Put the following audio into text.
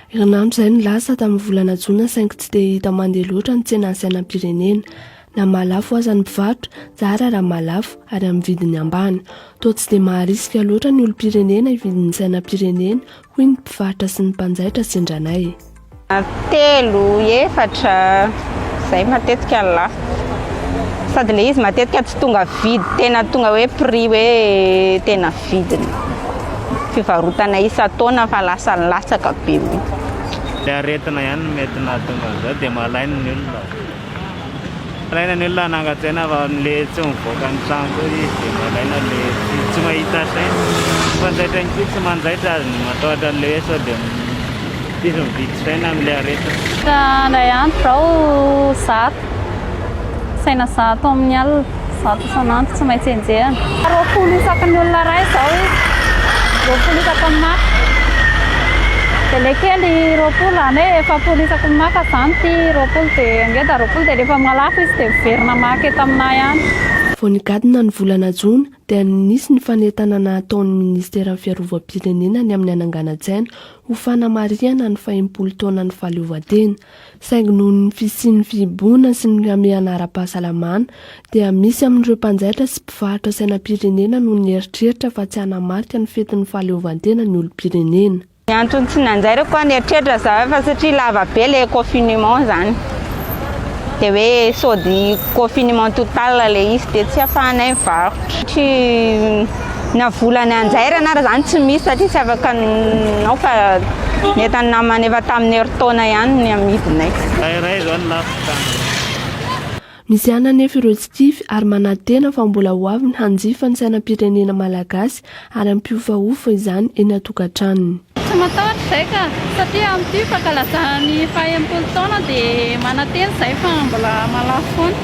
Herinandro izay no lasa tamin'ny volana jona saingy tsy dia hita mandeha loatra ny tsenan'ny sainam-pirenena. Na mahalafo aza ny mpivarotra, zara raha mahalafo ary amin'ny vidiny ambany. Toa tsy dia maharisika loatra ny olom-pirenena hividy ny sainam-pirenena, hoy ny mpivarotra sy ny mpanjaitra sendra anay. Telo, efatra, izay matetika ny lafo. Sady ilay izy matetika tsy tonga vidy tena tonga hoe prix hoe tena vidiny. Fivarotana isan-taona fa lasa nilatsaka be mihitsy. Ilay aretina ihany no mety nahatonga an'izao dia malaina ny olona. Malaina ny olona hanangan-tsaina fa le tsy mivoaka ny trano koa izy dia malaina le tsy mahita saina. Ny mpanjaitra ihany koa tsy manjaitra ary matahotra an'ilay hoe sao dia tsisy mividy saina amin'ilay aretina. Indray andro izao zato, saina zato amin'ny alina, zato isan'andro tsy maintsy enjehina. 20 isaky ny olona iray izao izy, 20 isaky ny maka. Dia ilay kely 20, izany hoe 40 isaky ny maka izany ity 20 dia ngeda 20 dia rehefa malafo izy dia miverina maka eto aminay ihany. Vao nigadona ny volana jona dia nisy ny fanentanana nataon'ny Minisiteran'ny Fiarovam-pirenena ny amin'ny hananganan-tsaina ho fanamarihana ny fahenimpolo taonan'ny fahaleovantena. Saingy noho ny fisian'ny fihibohana sy ny hamehana ara-pahasalamana dia misy amin'ireo mpanjaitra sy mpivarotra sainam-pirenena no nieritreritra fa tsy hanamarika ny fetin'ny fahaleovantena ny olom-pirenena. Ny antony tsy nanjairako aho nieritreritra za fa satria lava be le confinement zany de hoe sody confinement total le izy de tsy afahanay mivarotra satria na vola nanjairana ara zany tsy misy satria tsy afaka nao fa ny entan'ny namana efa tamin'ny herintaona ihany ny amidinay. Iray izao ny lafo tany. Misy ihany anefa ireo tsy kivy ary manantena fa mbola ho avy ny hanjifa ny sainam-pirenena malagasy ary hampiofaofa izany eny an-tokantranony. Tsy matahotra izay ka, satria amin'ity fankalazana ny faha 60 taona dia manantena izahay fa mbola malafo foana.